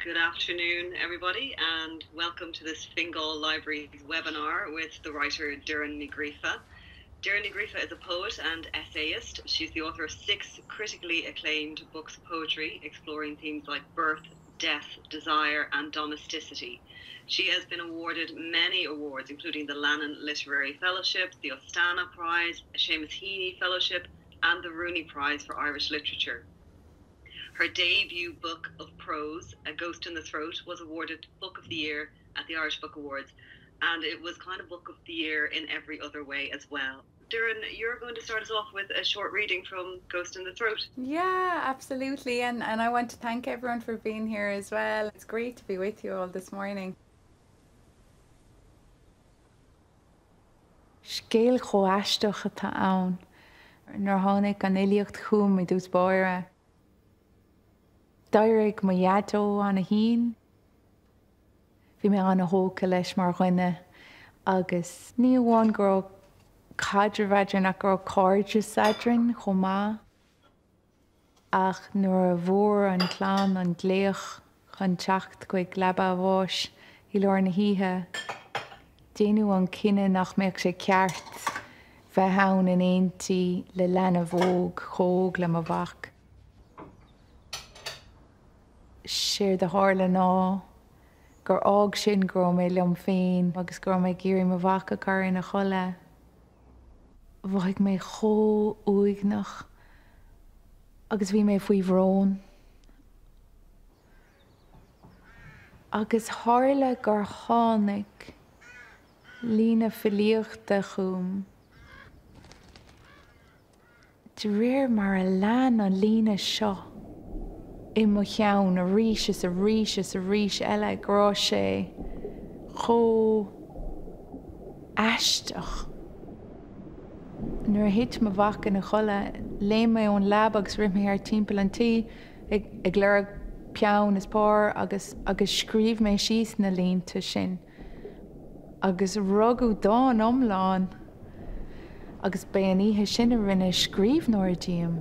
Good afternoon, everybody, and welcome to this Fingal Libraries webinar with the writer Doireann Ní Ghríofa. Doireann Ní Ghríofa is a poet and essayist. She's the author of six critically acclaimed books of poetry exploring themes like birth, death, desire, and domesticity. She has been awarded many awards, including the Lannan Literary Fellowship, the Ostana Prize, a Seamus Heaney Fellowship, and the Rooney Prize for Irish Literature. Her debut book of prose, A Ghost in the Throat, was awarded Book of the Year at the Irish Book Awards, and it was kind of Book of the Year in every other way as well. Doireann, you're going to start us off with a short reading from Ghost in the Throat. Yeah, absolutely. And, and I want to thank everyone for being here as well. It's great to be with you all this morning. Scéal chomh aisteach atá ann. Nuair a tháinig an fhilíocht chugam i dtús báire, d'éirigh mo dhaideo ana-thinn. Bhí mé ana-thógtha leis mar dhuine agus ní amháin go raibh caidreamh eadrainn ach go raibh cairdeas eadrainn chomh maith. Ach nuair a bhfuair an chlann an glaoch chun teacht chuig leaba a bháis i lár na hoíche, déanadh an cinneadh nach mbeadh sé ceart bheith ann in éindí le leanbh óg chomh hóg le mo mhac. Séard a tharla ná gur fhág sin go raibh mé liom féin agus go raibh mé ag iarraidh mo mhac a chur ina chodladh. Mhothaigh mé chomh uaigneach agus bhí mé faoi bhrón. Agus tharla gur tháinig líne filíochta chugam. De réir mar a lean an líne seo i mo cheann arís is arís is arís eile go raibh sé chomh aisteach. Nuair a thit mo mhac ina chodladh, léim mé ón leaba agus rith mé thart timpeall an tí ag lorg peann is pár agus agus scríobh mé síos na línte sin. Agus rugadh dán iomlán agus b'é an oíche sin a rinne scríbhneoir díom.